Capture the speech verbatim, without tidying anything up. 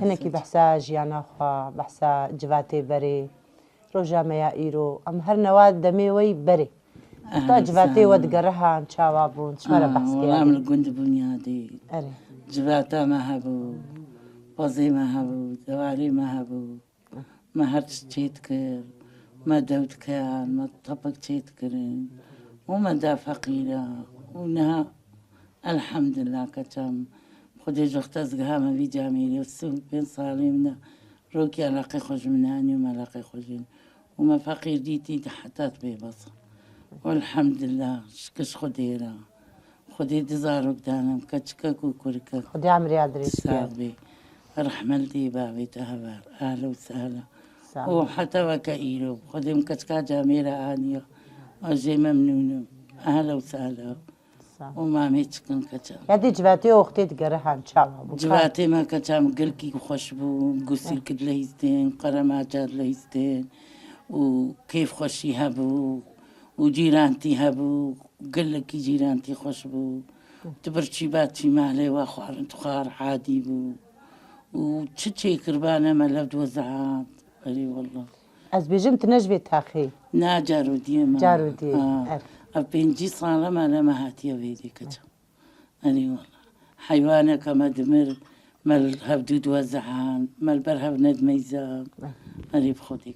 Hinekî behsa jiyana xwe, behsa civatê berê, roja me ya îro, em her newa demê we yî berê. Usta, civatê we digerihan, çawa bûn, çima re behs Wela em kirî? Li gund bûn yadê. Erê. Civata me hebû, pozê me hebû, dewarê me hebû. Me her tişt çê dikir, me dew dikiyan, me tepik çê dikirin û me da feqîra û niha elhemdulillah keça min. Xwedê ji wexta ez giha me vî camêrê û sih û pênc salê min e. Rokî eleqê xwe ji min anî û me eleqê xwe jî û me feqîr dîtî heta dibê bes. Elhemdulillah, şikir ji Xwedê re. Xwedê du zarok dane min, keçikek û kurikek. Xwedê emriya dirêj bike. Sax bî. Rehme li dê bavê te hever. Ehla û sehla. Sax û ol. Heta weke îro. Xwedê min keçika camêra aniya. Ez jê memnûn im. Ehla û sehla. Sax ol. Û mamê çikin keça. Ya dê civatê oxtê digere han çawa bû? Civatê me keça min gelkî xweş bû. Gusîlkî dilehîstin, qeremaca dilehîstin. Û kêfxweşî hebû. Û cîrantî hebû. Gelekî cîrantî xweş bû. Tu birçî batî malê we xwarin tu xwar adî bû. Û çi çêkiribane me lev diwezehand. Erê wallah. Ez bêjim tu ne ji vê taxê. Na, carodiyê me. Carodiyê, Ha. Er. Ev pêncî sal e me lê me hatiye vê dê keça. Erê wallah. Heywaneke me dimir, me li hevdû diwezehand, me li ber hev nedimeyzand. Er. Erê bi Xwedê.